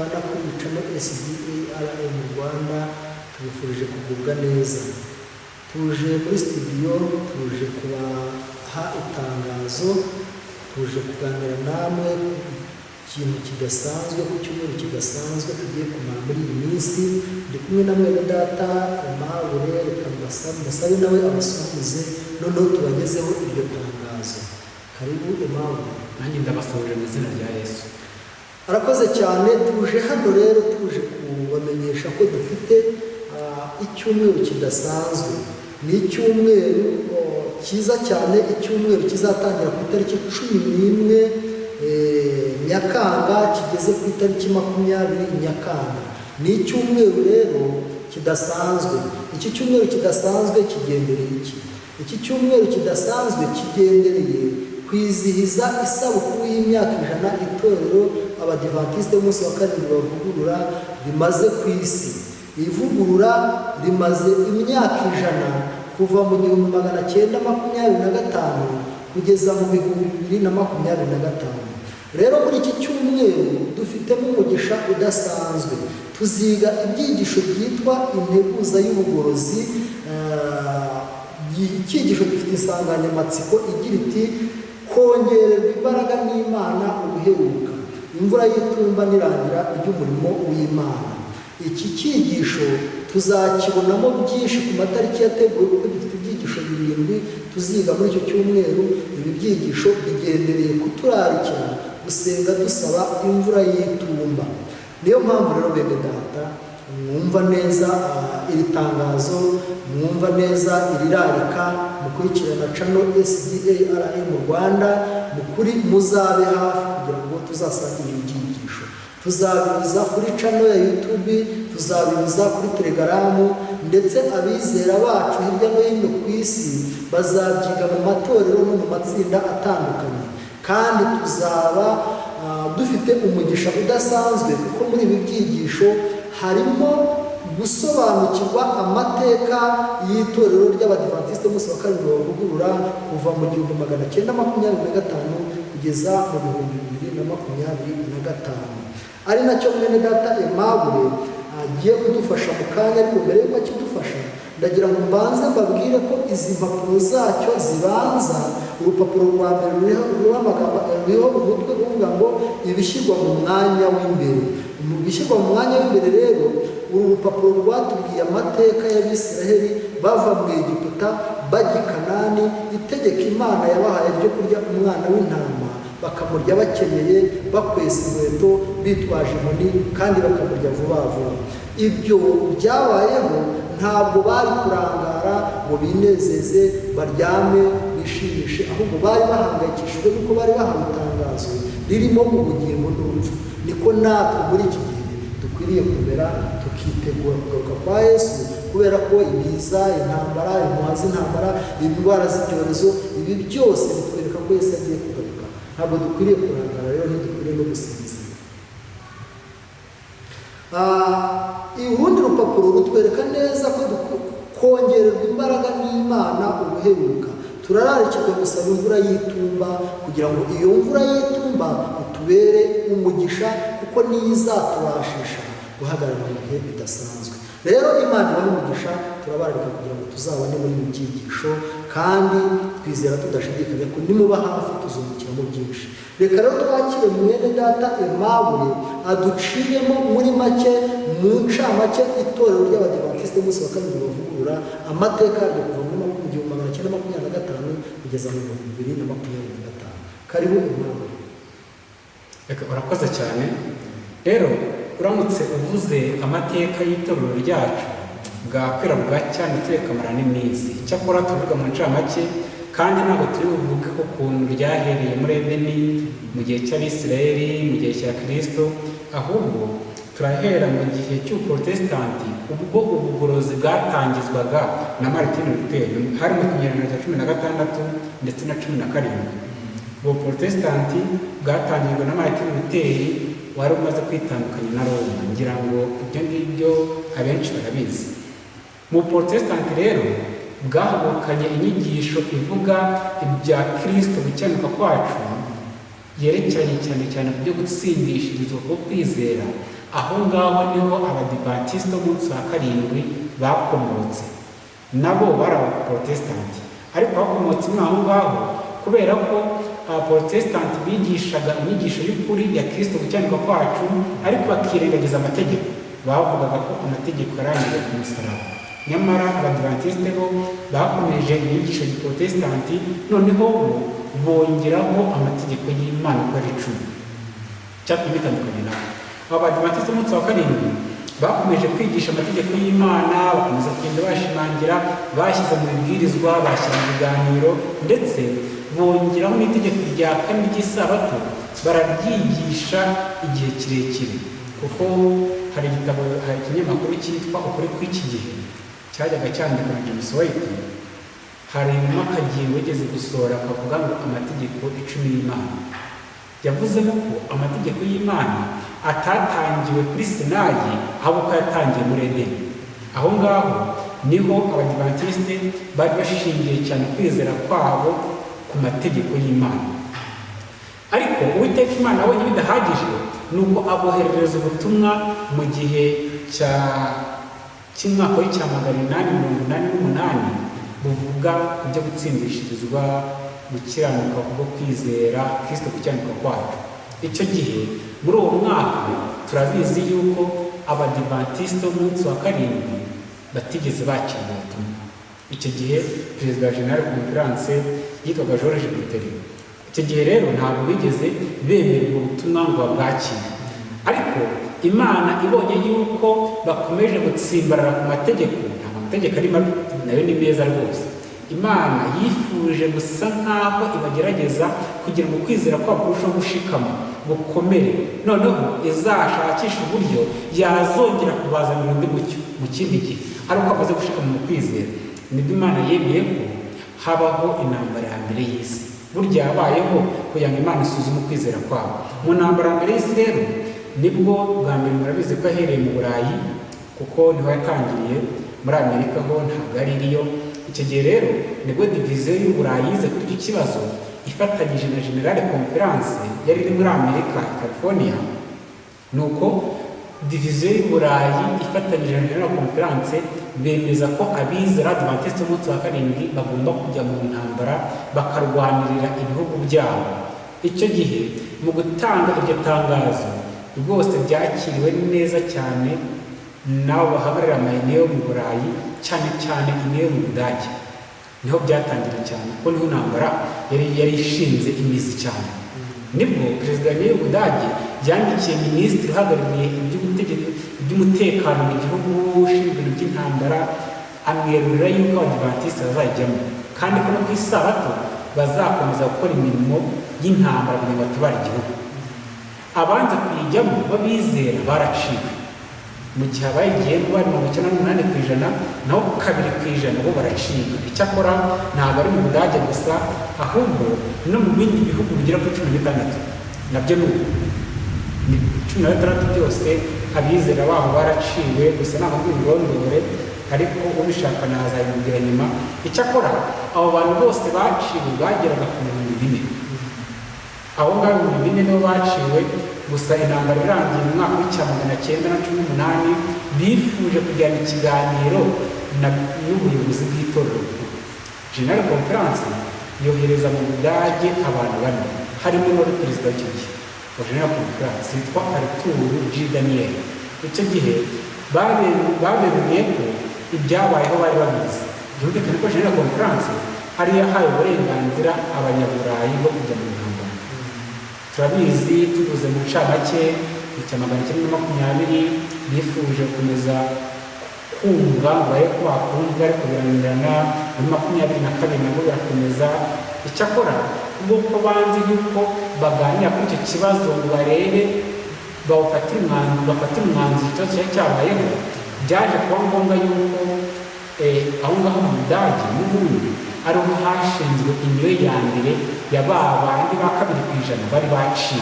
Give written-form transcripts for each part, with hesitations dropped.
Tubana kuri channel SDARM Rwanda, tubifurije kugubwa neza. Tuje muri studio, tuje kubaha itangazo, tuje kuganira namwe ikintu kidasanzwe ku cyumweru kidasanzwe tugiye kumara muri iyi minsi. Ndi kumwe na mwene data Aimable, reka musabe nawe abasuhuze, noneho tubagezeho iryo tangazo. Karibu Aimable. Nanjye ndabasuhuje mu izina rya Yesu. Arakoze cyane. Tuje hano rero tuje kubamenyesha ko dufite icyumweru kidasanzwe. Ni icyumweru cyiza cyane, icyumweru kizatangira ku itariki 11 Nyakanga kigeze ku itariki 20 Nyakanga. Ni icyumweru rero kidasanzwe. Iki cyumweru kidasanzwe kigendereye iki? Iki cyumweru kidasanzwe kigendereye kwizihiza isabukuru y'imyaka 100 itorero Abadivantiste b'umunsi wa karindwi bavugurura rimaze ku isi. Ivugurura rimaze imyaka 100 kuva mu 1925 kugeza mu 2025. Rero muri iki cyumweru dufitemo umugisha udasanzwe. Tuziga ibyigisho byitwa integuza y'ubugorozi. Icyigisho gifite insanganyamatsiko igira iti kongererwa imbaraga n'Imana ubuheruka, imvura y'itumba n'irangira ry'umurimo w'Imana. Iki cyigisho tuzakibonamo byinshi ku matariki yateguwe, kuko gifite ibyigisho 7 tuziga muri icyo cyumweru. Ibi byigisho bigendereye kuturarikira gusenga dusaba imvura y'itumba. Niyo mpamvu rero bene data mwumva neza iri tangazo, mwumva neza iri rarika, mukurikirana channel SDARM Rwanda, mukuri muzabe hafi kugira ngo tuzasangire ibyigisho. Tuzabinyuza kuri channel ya YouTube, tuzabinyuza kuri Telegram, ndetse abizera bacu hirya no hino ku isi bazabyiga mu matorero no mu matsinda atandukanye. Kandi tuzaba dufite umugisha udasanzwe, kuko muri ibi byigisho harimo gusobanukirwa amateka y'itorero ry'Abadivantiste b'umunsi wa karindwi bavugurura kuva mu 1925 kugeza mu 2025. Ari nacyo mwene data Aimable agiye kudufasha mu kanya, ariko mbere y'uko akidufasha ndagira ngo mbanze mbabwire ko izi mpapuro zacyo zibanza. Urupapuro rwa mbere ruriho umutwe uvuga ngo ibishyirwa mu mwanya w'imbere. Mu bishyirwa mu mwanya w'imbere rero, uru rupapuro rwatubwiye amateka y'Abisiraheli bava mu Egiputa bajya i Kanani, itegeko Imana yabahaye ryo kurya umwana w'intama, bakamurya bakenyeye, bakwesa inkweto, bitwaje inkoni, kandi bakamurya vuba vuba. Ibyo byabayeho ntabwo bari kurangara ngo binezeze, baryame, bishimishe, ahubwo bari bahangayikishijwe nuko bari bahawe itangazo ririmo ubugingo n'urupfu. Niko natwe muri iki gihe dukwiriye kumera, tukitegura kugaruka kwa Yesu, kubera ko ibiza, intambara, impuha z'intambara, indwara z'ibyorezo, ibi byose bitwereka ko Yesu agiye kugaruka. Ntabwo dukwiriye kurangara rero, ntidukwiriye no gusinzira. Urundi rupapuro rutwereka neza ko kongererwa imbaraga n'Imana ubuheruka. Turararikirwa gusaba imvura y'itumba kugira ngo iyo mvura y'itumba itubere umugisha, kuko niyo izatubashisha guhagarara mu bihe bidasanzwe. Rero Imana ibahe umugisha, turabararika kugira ngo tuzabane muri ibi byigisho, kandi twizera tudashidikanya ko nimuba hafi tuzungukiramo byinshi. Reka rero twakire mwene data Aimable aduciremo muri make, mu ncamake, itorero ry'Abadivantiste b'umunsi wa karindwi bavugurura, amateka yaryo kuva mu 1925 kugeza mu 2025. Karibu Aimable. Reka, urakoze cyane. Rero uramutse uvuze amateka y'itorero ryacu bwakwira bwacya ndetse bikamara n'iminsi. Icyakora tuvuga mu ncamake, kandi ntabwo turi buvuge ko ukuntu ryahereye muri Edeni mu gihe cy'Abisirayeli, mu gihe cya Kristo, ahubwo turahera mu gihe cy'Ubuprotestanti, ubwo ubugorozi bwatangizwaga na Martin Luther, hari mu kinyejana cya 16 ndetse na 17. Ubuprotestanti bwatangijwe na Martin Luther wari umaze kwitandukanya na Roma. Ngira ngo ibyo ngibyo abenshi barabizi. Mu Protestant rero bwahagurukanye inyigisho ivuga ibya Kristo, gukenuka kwacu, yerekeranye cyane cyane ku byo gutsindishirizwa ku kwizera, Aho ngaho niho Abadivantisite b'umunsi wa karindwi bakomotse. Nabo bari Abaporotesitanti, ariko bakomotse muri aho ngaho kubera ko Abaporotesitanti bigishaga inyigisho y'ukuri ya Kristo gukiranirwa kwacu, ariko bakirengagiza amategeko. Bavugaga ko amategeko yarangije ku musaraba. Nyamara Abadivantisite bo bakomeje inyigisho ya Protesitanti, noneho bo bongeraho amategeko y'Imana uko ari 10. Cyatumye bitandukanye nabo. Abadivantisite b'umunsi wa karindwi bakomeje kwigisha amategeko y'Imana, bakomeza kugenda bashimangira, bashyize mu bibwirizwa, bashyira mu biganiro, ndetse bongeraho n'itegeko rya kane ry'isabato, bararyigisha igihe kirekire. Kuko hari igitabo, hari ikinyamakuru cyitwa Ukuri kw'iki gihe cyajyaga cyandikwa na James White, harimo akagingo yigeze gusohora kavuga ngo amategeko 10 y'Imana. Yavuzemo ko amategeko y'Imana atatangiwe kuri Sinayi, ahubwo ko yatangiye muri Edeni. Aho ngaho niho Abadivantisite bari bashingiye cyane kwizera kwabo ku mategeko y'Imana. Ariko Uwiteka Imana abonye bidahagije, nuko aboherereza ubutumwa mu gihe cy'umwaka w'1888 buvuga ku byo gutsindishirizwa, gukiranuka kubwo kwizera Kristo gukiranuka kwacu. Icyo gihe muri uwo mwaka turabizi yuko Abadivantisite b'umunsi wa karindwi batigeze bakira ubutumwa. Icyo gihe perezida wa General Conference yitwaga George Buterin. Icyo gihe rero ntabwo bigeze bemera ubwo butumwa ngo babwakire. Ariko Imana ibonye yuko bakomeje gutsimbarara ku mategeko, ntabwo amategeko ari mabi, nayo ni meza rwose. Imana yifuje gusa nkaho ibagerageza kugira ngo kwizera kwabo kurusheho gushikama gukomere, noneho izashakisha uburyo yazongera kubazanira undi mucyo mu kindi gihe ari uko amaze gushikama mu kwizera. Nibwo Imana yemeye ko habaho intambara ya mbere y'isi. Burya yabayeho kugira ngo Imana isuzume ukwizera kwabo. Mu ntambara ya mbere y'isi rero nibwo bwa mbere murabizi ko ahereye mu Burayi, kuko niho yatangiriye. Muri Amerika ho ntabwo ari iriyo. Icyo gihe rero nibwo diviziyo y'u Burayi yize kuri icyo kibazo ifatanyije na General Conference yari iri muri Amerika, California. Nuko diviziyo y'u Burayi ifatanyije na General Conference bemeza ko abizera Adventiste b'umunsi wa karindwi bagomba kujya mu ntambara bakarwanirira ibihugu byabo. Icyo gihe mu gutanga iryo tangazo rwose byakiriwe neza cyane nabo bahagararira amayine yo mu Burayi, cyane cyane ine yo mu Budage. Niho byatangiriye cyane, kuko niho intambara yari ishinze imizi cyane. Nibwo perezida w'u Budage yandikiye minisitiri uhagarariye iby'umutekano mu gihugu ushinzwe ibintu by'intambara, amwerurira yuko Abadivantisite bazajyamo, kandi ko no ku isabato bazakomeza gukora imirimo y'intambara kugira ngo batabare igihugu. Abanze kuyijyamo babizera baraciwe. Mu gihe abayigiyemo bari 98%, naho 2% bo baracika. Icyakora ntabwo ari mu Budage gusa, ahubwo no mu bindi bihugu bigera kuri 16 nabyo ni uko. Ni 16 byose abizera baho baraciwe, gusa ntabwo mbirondore, ariko ubishaka nazabimubwira nyuma. Icyakora abo bantu bose baciwe bageraga ku 4,000. Abo ngabo 4,000 nibo baciwe. Gusa intambara irangiye mu mwaka w'1918 bifuje kujyana ikiganiro n'ubuyobozi bw'itorero. General Conference yohereza mu Budage abantu bane, harimo n'uwari perezida w'icyo gihe wa General Conference witwa Arthur G. Daniel. Icyo gihe baberuye ko ibyabayeho bari babizi. Byumvikane ko General Conference ari yahaye uburenganzira abanyaburayi bwo kujya mu ntambara. Turabizi tuvuze mu ncamake mu 1920 bifuje gukomeza kumva ngo barebe ko bakumva, ariko birananirana. Muri 22 nabwo birakomeza. Icyakora ubwo banze yuko baganira kuri icyo kibazo ngo barebe bafate umwanzuro ikibazo cyari cyabayeho, byaje kuba ngombwa yuko aho ngaho mu Budage n'ubundi ariho hashinzwe inyo ya mbere ya ba bandi ba 2% bari baciwe.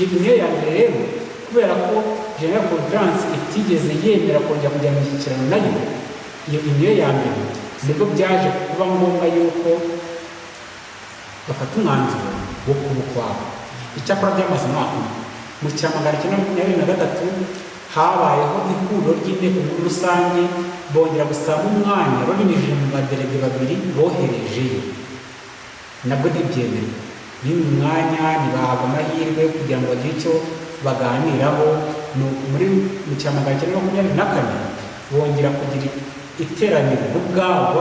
Iyo inyo ya mbere rero kubera ko General Conference itigeze yemera kongera kujya mu mishyikirano nayo, iyo inyo ya mbere nibwo byaje kuba ngombwa yuko bafata umwanzuro wo kuba ukwabo. Icyakora byamaze umwaka umwe. Mu cya 923 habayeho ihuriro ry'inteko nkuru rusange, bongera gusaba umwanya babinyujije mu baderege babiri boherejeyo, nabwo ntibyemerwa. Ni mu mwanya ntibahabwa amahirwe kugira ngo bagire icyo baganiraho. Muri mu cya 924 bongera kugira iteraniro bo ubwabo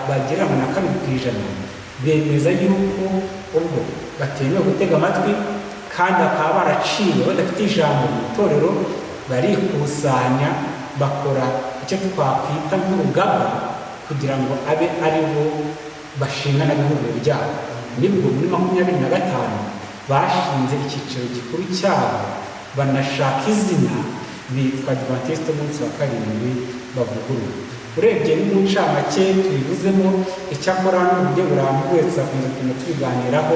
bagereranywa na 2%, bemeza yuko ubwo batemewe gutega amatwi kandi bakaba baraciye badafite ijambo mu itorero, barikusanya bakora icyo twakwita nk'urugaga kugira ngo abe ari bo bashingana n'ihuriro ryabo. Nibwo muri 25 bashinze icyicaro gikuru cyabo, banashaka izina bitwa Adventiste umunsi wa karindwi bavugurura. Urebye ni mu ncamake tubivuzemo, icyakora n'uburyo burambuye tuzakomeza kugenda tubiganiraho,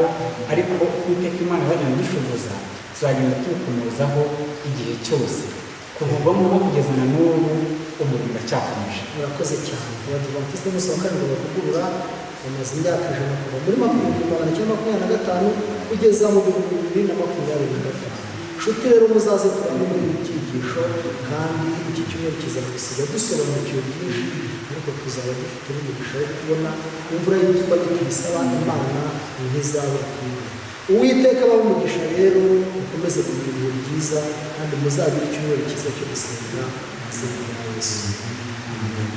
ariko Uwiteka Imana izagenda idushoboza tuzagenda tubikomozaho igihe cyose. Kuva ubwo ngubwo kugeza na n'ubu umurimo uracyakomeje. Murakoze cyane. Abadivantisite b'umunsi wa karindwi bavugurura bamaze imyaka 100 kuva muri 1925 kugeza mu 2025. Nshuti rero muzaze tubane muri ibi byigisho, kandi iki cyumweru kizadusiga dusobanukiwe byinshi, ariko tuzaba dufite n'umugisha wo kubona imvura y'itumba nituyisaba Imana ntizabura kuyibona. Uwiteka abahe umugisha rero, mukomeze kugira ibihe byiza kandi muzagire icyumweru cyiza cyo gusenga mu izina rya Yesu. Amen.